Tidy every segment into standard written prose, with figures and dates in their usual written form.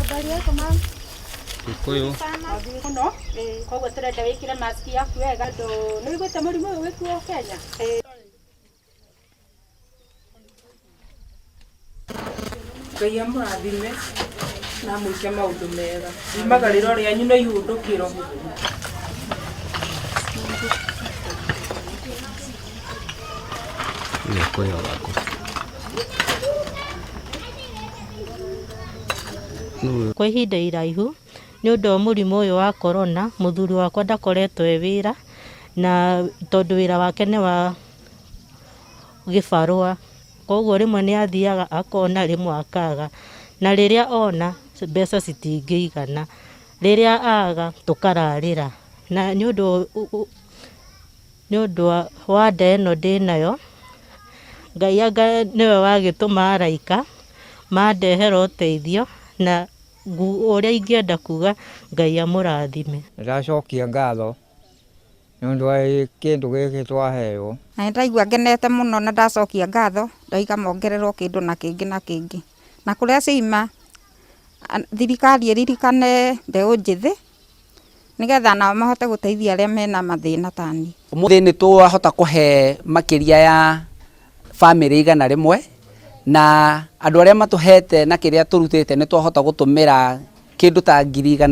Habari yako mama? Gĩkũyũ. Mũno. Koguo tũrenda wĩkĩre mask yaku wega tondũ nĩ ũiguĩte mũrimũ ũyũ wĩkuo Kenya? Ngai amũrathime na amwĩke maũndũ mega. Iumagarĩro rĩanyu na ihũndũkĩro. Gĩkũyũ waku. Kwa ihinda iraihu nĩ ũndũ wa mũrimũ ũyũ wa corona, mũthuri wakwa ndakoretwo e wĩra, na tondũ wĩra wake nĩ wa gĩbarũa, koguo rĩmwe nĩ athiaga akona rĩmwe akaga, na rĩrĩa ona mbeca citingĩigana, rĩrĩa aga tũkararĩra, na nĩ ũndũ nĩ ũndũ wa nda ĩno ndĩnayo, Ngai anga nĩwe wagĩtũma araika mandehera ũteithio na ũrĩa ingĩenda kuga Ngai amũrathime. Nĩndacokia ngatho nĩ ũndũ wa kĩndũ gĩkĩ twaheo. Na nĩ ndaigua ngenete mũno na ndacokia ngatho, ndoiga mongererwo kĩndũ na kĩngĩ na kĩngĩ. Na kũrĩa ciauma, thirikari ĩririkane mbeũ njĩthĩ, nĩgetha nao mahote gũteithia arĩa mena mathĩna ta niĩ. Ũmũthĩ nĩ twahota kũhe makĩria ya bamĩrĩ 100 na andũ arĩa matũhete na kĩrĩa tũrutĩte nĩ twahota gũtũmĩra kĩndũ ta 100,000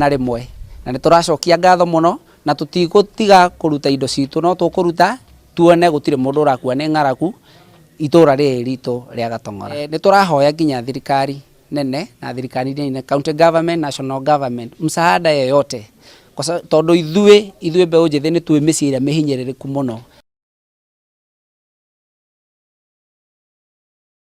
na nĩ tũracokia ngatho mũno na tũtigũtiga kũruta indo citũ no tũkũruta tuone gũtirĩ mũndũ ũrakua nĩ ng'aragu itũra rĩrĩ ritũ rĩa Gatong'ora. Nĩ tũrahoya nginya thirikari nene na thirikari nene, county government, national government, msaada yeyote tondũ ithuĩ ithuĩ mbeũ njĩthĩ nĩ twĩ mĩciĩ ĩrĩa mĩhinyĩrĩrĩku mũno.